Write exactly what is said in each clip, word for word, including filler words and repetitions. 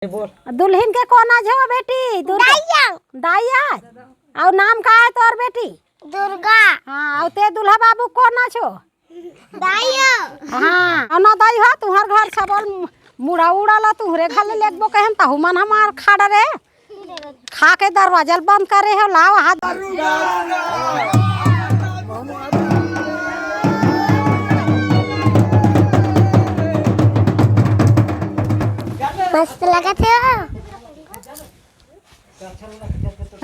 दुल्हिन के कोन आय ओ बेटी? दुर्गा। दाई आय। दाई आय? अउ नाम का हे तोर बेटी? दुर्गा। हाँ, अउ ते दूल्हा बाबू कोन आय ओ? दाई आय। हाँ, अउ ना दाई हो, तुँहर घर सबल मुड़ा उड़ा ला तुँहरे घर ले लेगबो कहेन, तहू मन हमार खा डरे। खा के दरवाजा ल बंद करे हो, लाव हाथ। मस्त लगत हे।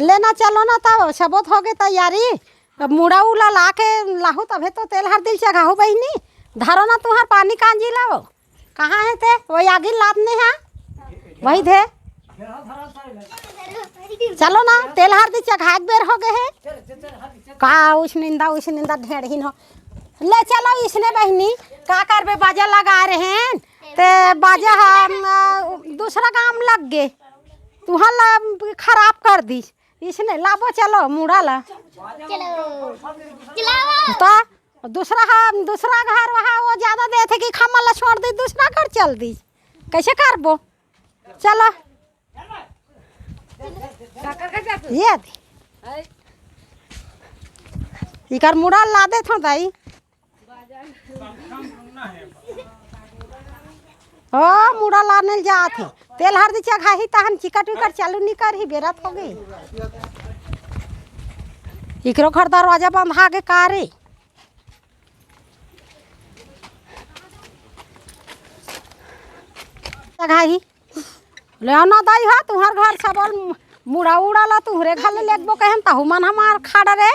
ले ना, चलो ना, तब सबो त होगे तैयारी। अब मुड़ा उला ला के लाहू, तभे तो तेल हरदी ल चघाहू बहिनी। धरो ना तुँहर पानी कांजी लाव। कहाँ हे ते? वही आगी लात नहीं है, वही दे। चलो ना, तेल हरदी चघाए के बेर होगे हे। का उस निंदा, उस निंदा ढेड़हिन हो। ले चलो इसने बहिनी, का करबे, बाजा लगा रहेन, ते बाजा ह, अम, दूसरा गाँव लग गे, तुँहर ला खराब कर दिस। इसने लाबो, चलो मुड़ा ला। चलो। चलाओ। तो दूसरा ह, दूसरा घर वहाँ वो ज्यादा देथे कि खम्मा ला छोड़ दी, दूसरा घर चल दी, कैसे करबो? चलो। ये दे। इकर मुड़ा ला देथों दाई। ओ, मुड़ा लाने ल जात हे। तेल हरदी चघाही, तहन चिकट विकट चालू नी करही, बेरा त होगे। इकरो घर दरवाजा बंधा गे का रे? चघाही। ले ना दाई हो, तुँहर घर सबल मुड़ा उड़ा ला तुँहरे घर ले लेगबो कहेन, तहू मन हमार खा डरे।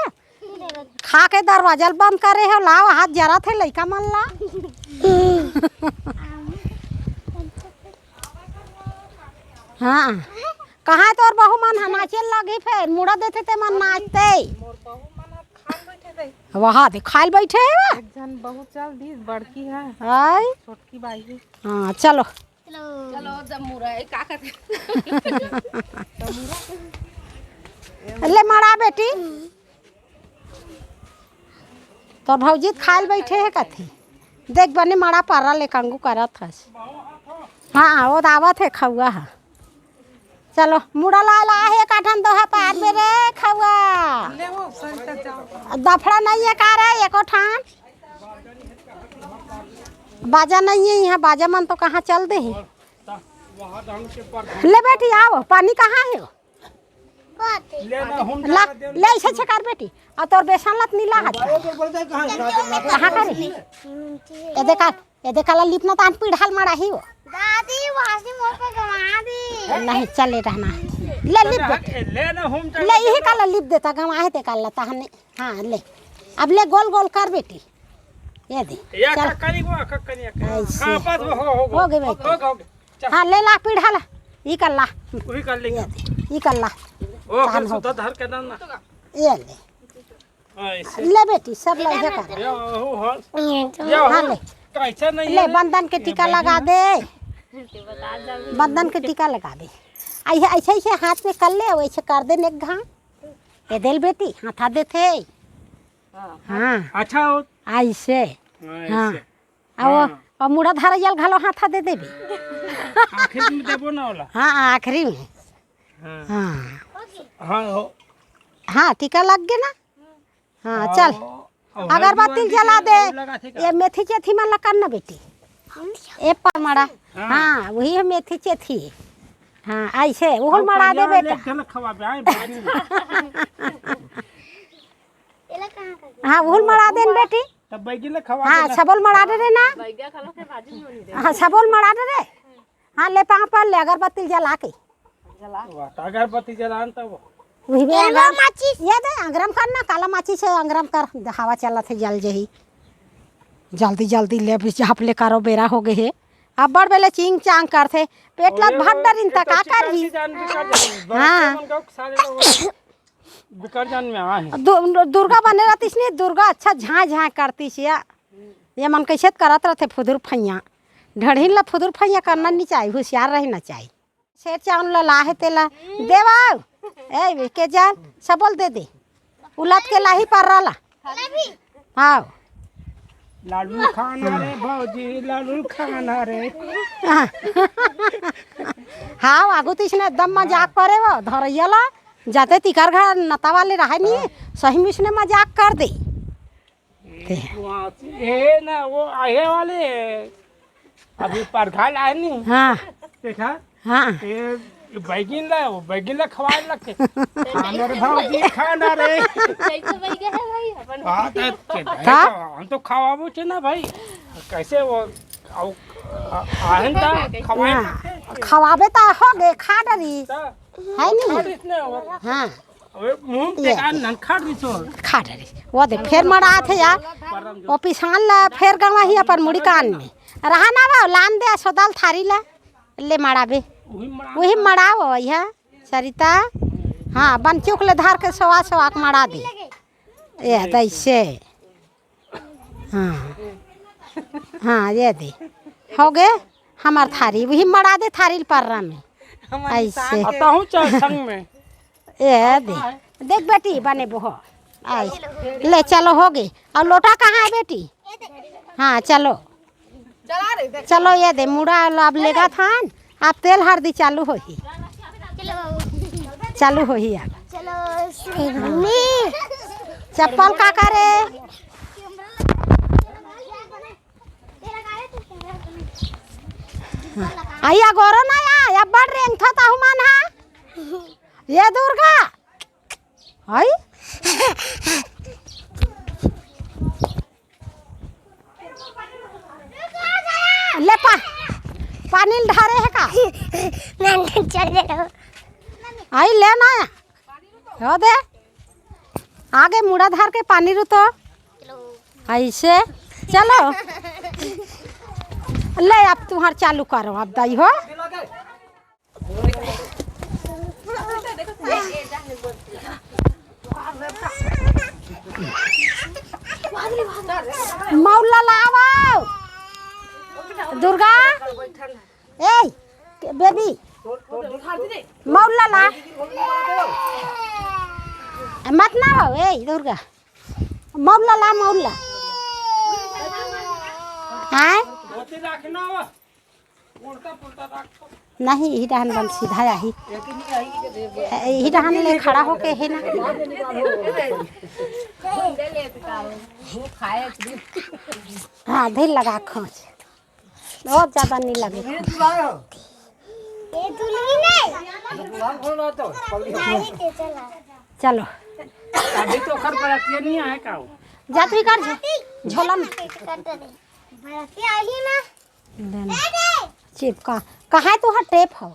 खा के दरवाजा ल बंद करे हो, लाव हाथ जरत हे लइका मन ला। हाँ, कहाँ हे तोर बहू मन ह? नाचे ल लगही फेर, मुड़ा देथे ते मन नाचते। मोर बहू मन ह खाल बैठे दे। वहाँ दे, खाल बैठे हे वा। एक झन बहू चल दिस, बड़की है। आई? छोटकी बाई है। हाँ, चलो। चलो। चलो, जब मुड़ा है, का करते? ले मड़ा बेटी। तो भौजी त खाल बैठे हे कथे। देख बने मड़ा पारा ले कंगू करत हस। हाँ, वो त आवत हे खउआ ह। चलो, मुड़ा ला ला हे, एक आठन दोहा पार में रे खउआ। ले वो, सर का जाओ। दफड़ा नहीं है का रे, एको ठान? बाजा नहीं है यहाँ, बाजा मन तो कहाँ चल दे है। ले बेटी, आओ, पानी कहाँ है? ले ना, हम ला, जाना दे। ले, ऐसे छे कर बेटी। आ तोर बेसन लत नीला हाथ। बाबा तो बोलते हैं, कहाँ है? कहाँ करे? ये देखा, ये देखा ला लिपना तान पीढ़ाल मारा ही वो। दादी, वासी मोर पे गवा दी। नहीं, चले रहना। ले लिप दे। ले ना, हम जाना ले, यही दे। काला लिप देता, गवा है ते काला तहने। हाँ, ले। अब ले गोल गोल कर बेटी। ये दे। या चल। का करी वो, का करी, का करी। ऐसे। हाँ, बस हो, हो, हो। हो गए बेटी। हो गए, हो गए। चल। हाँ, ले ला, पीढ़ा ला। ई कर ला। वही कर लेंगे। ये दे, ई कर ला। ओ, तहन हो। सुधा धर के डालना। ये ले। ऐसे। ले बेटी, सब ले, ये कर। ये हो, हो। ये हो। हाँ, ले। कैसा नहीं ले, है? बंधन के टीका लगा दे। बंधन के टीका लगा दे। ऐसे, ऐसे, ऐसे हाथ में कर ले, वैसे कर दे नेक घा। ये दे ल बेटी, हाथा देथे। हाँ। अच्छा हो। ऐसे। हाँ, हाँ। ऐसे। अउ, हाँ। अउ मुड़ा धरइया ल घलो हाथा दे देबे। आखिरी में देबो ना ओला। हाँ, आखिरी में। हाँ। हाँ। हाँ, हो। हाँ, टीका लग गे ना? हाँ, हाँ, चल। अउ, अउ अगरबत्ती हल्दी जला वल्दी दे। लगा थे का? ये मेथी चेथी मन ला कर ना बेटी। ए पर मड़ा। हाँ। हाँ, वही है मेथी चेथी। हाँ, ऐसे, उहुल अउ मड़ा दे करिया बेटा। ले चल खवा बे, आए बेटी। हाँ, उहुल मड़ा दे न बेटी। तब बैगी ले खवा हाँ, देना। सबोल मड़ा दे रे ना। बैगा खा लो के भाजी नहीं होनी दे। हाँ, सबोल मड़ा दे रे। हाँ, ले पाँव पर ले अगरबत्ती जला के। जला। वाह, तो अगरबत्ती जलान तब। वही में ये लो अगर-, माचिस। ये दे, अंगरम कर ना, काला माचिस है, अंगरम कर, हवा चलत है, जल जही। जल्दी, जल्दी ले, अभी झाँप ले करो, बेरा हो गए है। अब बड़ बेले चिंग चांग करथे, पेट ला ओए, भर ओए, डरिन ये त तो का चिकन करही? की जान बिका जाए। हाँ। बच्चे मन का सारे लोग बिकट जान में आहे। दु-, दुर्गा बने रहतिस नहीं, दुर्गा अच्छा झाँय झाँय करतिस या। ये मन कैसे करत रहथे फुदुर फैया। ढढ़िन ला फुदुर फैया करना नहीं चाहिए, होशियार रहना चाहिए। सेर चाउर ला लाहे तेला देवाओ। ए, के जान, सबोल दे दे। उलट के लाही पर्रा ला। हाँ। लाडू खाना रे भौजी, लाडू खाना रे। हाँ, आगू तीसने एकदम मजाक करे वो धरैया ला, जाते तिकर घर नता वाले रहे नहीं, सही में इसने मजाक कर दे। ए ना, वो आए वाले, अभी परघाल आए नहीं। हाँ। देखा? हाँ। ए, बैगिन ला, वो बैगिन ला खवाए लगते। खाना रे भौजी, खाना रे। कैसे बैगे है भाई अपन? हाँ, तो, तो, का? हम तो खवाबो छे ना भाई। कैसे वो, आउ, आ, आहन ता खवाए हाँ। लगते। खवाबे ता हो गए, खा डरी। ता, है नहीं? खा डरी इसने वो। हाँ। अबे मुंह ये। बेकार नन खा डरी सो। खा डरी। वो दे, फेर मड़ा थे यार। वो पिसान ला, फेर गवा ही अपन मुड़ी कान में। रहा ना बा, लान दे, सोदल थारी ला। ले मड़ाबे। वही मड़ा वही मड़ाओ भैया। सरिता। हाँ, बन चुक ले धार के सवा सवा के मड़ा दे। ए दैसे। हाँ। हाँ, ये दे। हो गए। हमार थारी वही मड़ा दे, थारी ल पर्रा में। हमार ऐसे। निशान के। अतहूँ चल संग में। ए दे। देख बेटी बने बोहो। आई। ले चलो हो गए। और लोटा कहाँ है बेटी? हाँ चलो। चलो ये दे मुड़ा लो, अब लेगा थान। अब तेल हरदी चालू होही। चालू होही अब। चलो। चप्पल का करे? आइया गोरो ना या, या बड़ रेंगथा ताहू मन हा। ये दुर्गा। आई। ले पा, पानी ल ढारे है का? मैं अंदर चल दे रहा हूँ। आई ले ना। हो दे। आगे मुड़ा धार के पानी रु तो। ऐसे। चलो। ले अब तुम्हार चालू करो, अब दाई हो। मौला लावो। दुर्गा। ए, बेबी। मौला ला। मत ना हो, ए, दुर्गा। मौला ला, मौला। हाँ? नहीं, यही डहान बन सीधा आही। यही डहान ले खड़ा होके है ना। हाँ, धीर लगा खोंच। बहुत ज्यादा नहीं लगे। ये दुल्हन है। चलो। अभी तो ओकर बरातिया नहीं आए का हो? जा तू कर झो-, झोला में। बरातिया आई ना। देना। चिपका। कहाँ है तुहार टेप हो?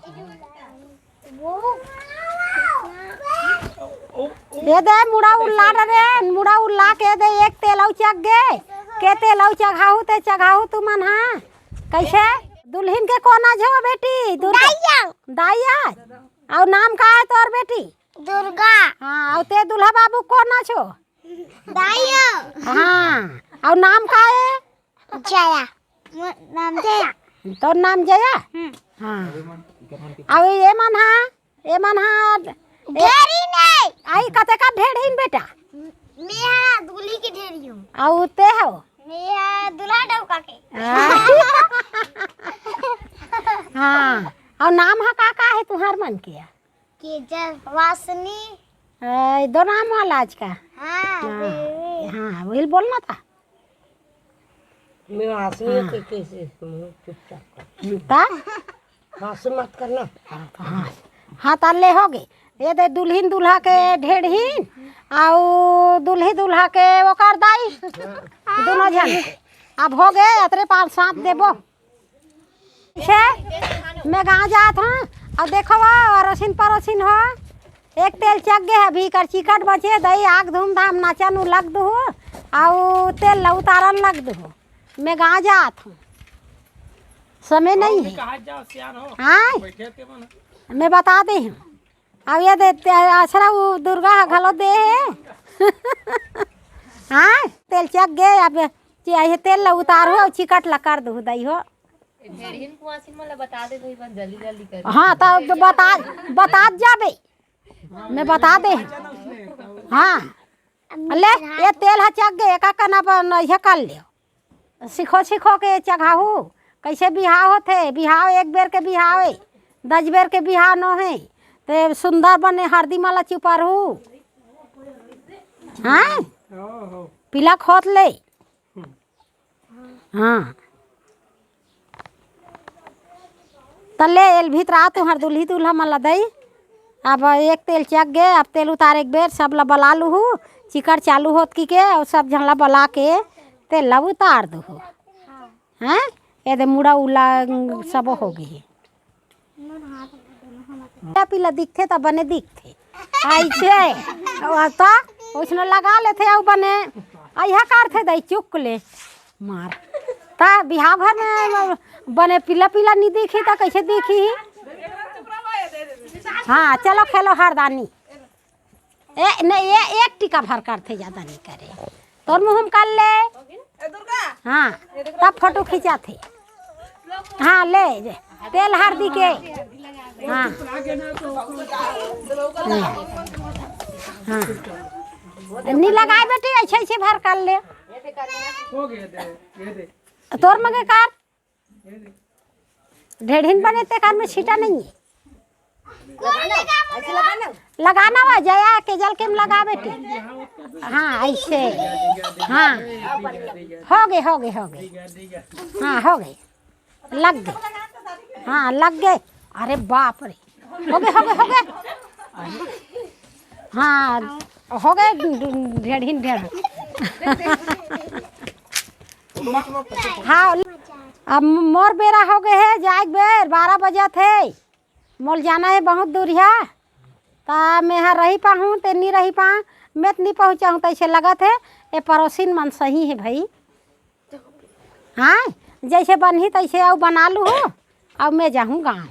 ये दे मुड़ा उल्ला रे, मुड़ा उल्ला के दे एक तेल अउ चघ गे। के तेल अउ चघाहू ते चघाहू तुमन हा। कैसे? दुल्हिन के कोना झो बेटी? दुर्गा। दाइया। दाइया। अउ नाम का है तोर बेटी? दुर्गा। हाँ, अउ ते दुल्हा बाबू कोना छो? दाइया। हाँ, अउ नाम का है? जया। म-, नाम जया। तोर नाम जया? हम्म। हाँ। अउ ये मन हा, ये मन हा, ढेरी नहीं। आई कते का ढेरहीन बेटा? मैं हा दूल्ही के ढेरी हूँ। अउ ते हो? मैं हा दूल्हा डौका के। हाँ। हाँ। अउ नाम हा का का है तुहार मन के? केजल, वासनी। ए, दो नाम वाला आज का? हाँ, हाँ, बेबी। हाँ, वही बोलना था। मैं वासनी हाँ। के कैसे मुंह चुपचाप कर। ता? वासनी मत करना। हाँ, हाँ, ताले हो गए। ये दे दुल्हिन दूल्हा के ढेरहीन, अउ दूल्ही दूल्हा के ओकर दाई। हाँ। दोनों जन के। अब हो गए, अतरे पाँच सात देबो। से मैं गाँव जात हूँ, अउ देखो वो अरोसिन परोसिन हो, एक तेल चघ गे हे, अभी कर चिकट बचे, दई आग धूमधाम नाचन उ लग दुहू, अउ तेल ल उतारन लग दुहू। मैं गाँव जात हूँ, समय नहीं है। हाँ, मैं बता दे हूँ। अब ये दे, ते-, आसरा वो दुर्गा ह घलो दे हे। हाँ, तेल चघ गे, अब ये तेल ल उतारहू अउ चिकट ल कर दुहू दई हो। ढेरहीन कुआसिन मन ल बता दे भाई, बस जल्दी जल्दी कर। हाँ, तो बता, बता जाबे। मैं बता दे। हाँ। ले, ये तेल ह चघ गे, एका कना पर न, ये कर ले। सिखो सिखो के चघाहू। कइसे बिहाव होथे? बिहाव एक बेर के बिहाव ए, दस बेर के बिहाव नो हे। ते सुंदर बने हरदी माला चुपारहू। हाँ, पीला खोत ले। हाँ। त ले, एल भीतरा तुंहर दुल्ही दुल्हा मन ला दई। अब एक तेल चक गे, अब तेल उतारे के बेर सब ला बला लूहू, चिकर चालू होत की के, अउ सब झन ला बला के तेल ला उतार दूहू। हैं? ये दे मुड़ा उला सब हो गे हे। पीला पीला दिखथे त बने दिखथे। अइसे, अब त ओइसने लगा लेथे अउ बने, अइहा करथे दई चुक ले। मार। त बिहाव घर में बने पीला पीला नी दिखही त कइसे दिखही? हाँ, चलो खेलो हरदानी। ए, नहीं, ये एक टीका भर करथे, ज्यादा नहीं करे। तोर मुँह में कर ले। हाँ, तब फोटो खिंचाथे। हाँ, ले, ले। तेल हरदी के। हाँ। हाँ। नी लगाए बेटी, अइसे, अइसे भर कर ले। तोर मगे कर। ढेढ़िन बने ते कर में छीटा नहीं है। लगाना बा जया के जल के में लगा बेटी। हाँ, अइसे। हाँ। हो गे, हो गे, हो गे। हाँ, हो गे। लग गे। हाँ, लग गे। अरे बाप रे। हो गे, हो गे, हो गे। हाँ, हो गे ढेढ़िन ढेढ़। हाँ, अब मोर बेरा हो गे हे, जाए के बेर बारह बजत हे। मोल जाना हे बहुत दूरिहा। त मेहा रही पाहूँ, ते नी रही पाहूँ, मैं त नी पहुँचाहूँ, तइसे लगत हे। ए पड़ोसिन मन सही हे भई। हाँ, जइसे बनही तइसे अउ बना लूहू, अउ मैं जाहूँ गाँव।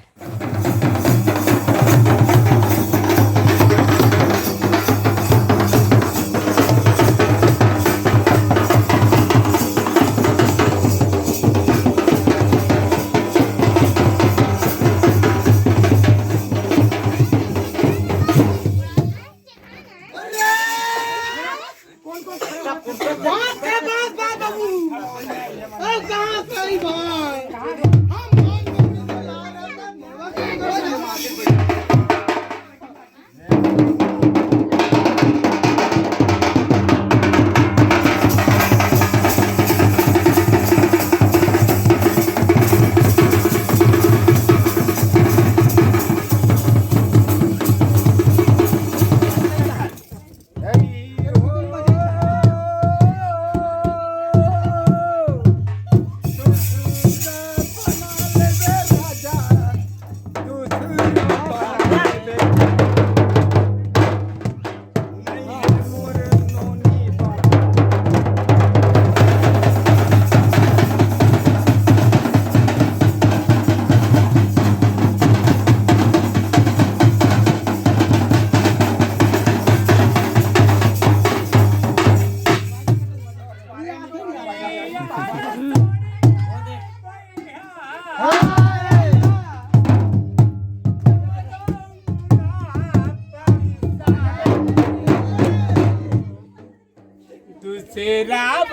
दूसरा